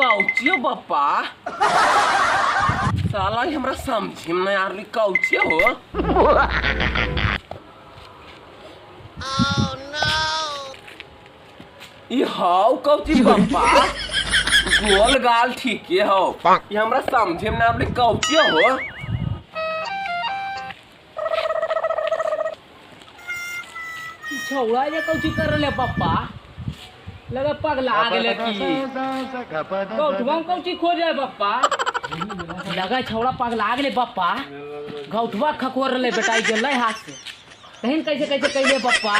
कौची बप्पा साला हमरा समझे में नहीं आ रही कौची हो। ई हाउ कौची बप्पा गोल गाल ठीक हो, ये हमरा समझे में नहीं आ रही कौची हो। छौड़ा ये कौची कर रहे पप्पा, लगा पगला गेले की गौठवा कौची खोजे है पप्पा, लगा छौड़ा पगला गेले पप्पा, गौठवा खकोर रहे बेटा गेलै हाथ से कहीं कैसे कैसे कैले पप्पा।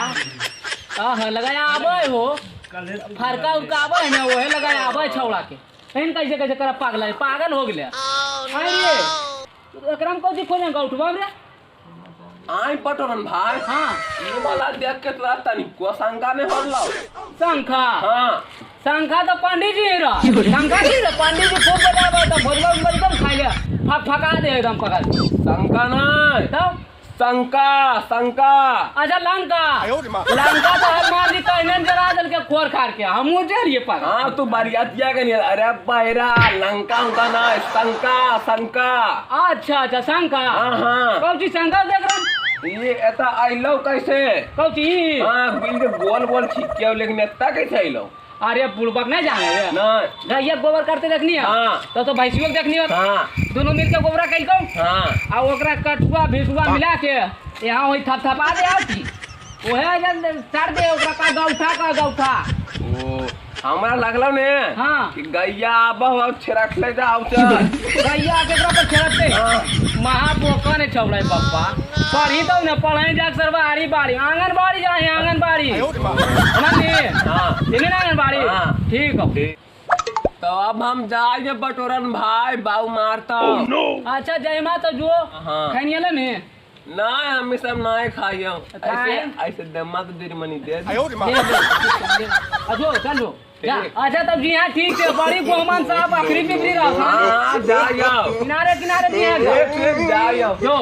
आह लगा आबे हो फरका उरका आबे है ना, ओहे लगा आबे छौड़ा के कहीं कैसे कैसे कर पागल पागल हो गेले। अरे एकरा में कौची खोजे गौठवा रे? आई पटोरन भाई। हाँ ये वाला देख के तोरा तनिको शंका में होलो। शंका? हाँ शंका तो पंडित जी रहा, शंका की रे पंडित जी खूब बजावे तो भोजवा में एकदम खा ले फक फका दे एकदम पका दे। शंका नहीं तब शंका शंका। अच्छा लंका लंका तो हनुमान जी कहने जरा दल के खोर खार के हमहू जरिए पागल। हाँ तू बरियातिया के नहीं, अरे बहरा लंका उनका ना शंका शंका। अच्छा अच्छा शंका। हाँ कौची शंका देख रहा ये एता आइलो कैसे कौची? हाँ बिल के गोल गोल ठीक किया लेकिन एता कैसे आइलो? अरे बुड़बक नहीं जाने रे नहीं गैया गोबर करते देखनी है। हाँ तो भैंसियों के देखनी है। हाँ दोनों मिल के गोबरा कैल को। हाँ आ ओकरा कटुआ भिसुआ मिला के यहाँ वही थपथपा दे आती ओहे सर दे ओकरा का गौठा का गौठा। ओ हमरा लगलो ने। हाँ कि गैया आबह और छिड़क ले जाओ चल गैया के एकरा पर छिड़कते। हाँ महा बोका ने छौड़ा पप्पा पढ़ी तो ने पढ़े जाक सरवा आड़ी बाड़ी आंगनबाड़ी जाए आंगनबाड़ी समझली? हाँ ना आंगनबाड़ी। हाँ। ठीक हो तो अब हम जाए बटोरन भाई बाऊ मारता। अच्छा जय माँ तो जो हाँ। खैनियल में नहीं हम सब नहीं खाइयो ऐसे ऐसे दम्मा तो देर मनी दे। अजो चलो अच्छा तब जी हाँ ठीक है बड़ी गोहमान साहब आखिरी पिपरी रहा। हाँ जाओ किनारे किनारे जी हाँ ठीक जाओ जो।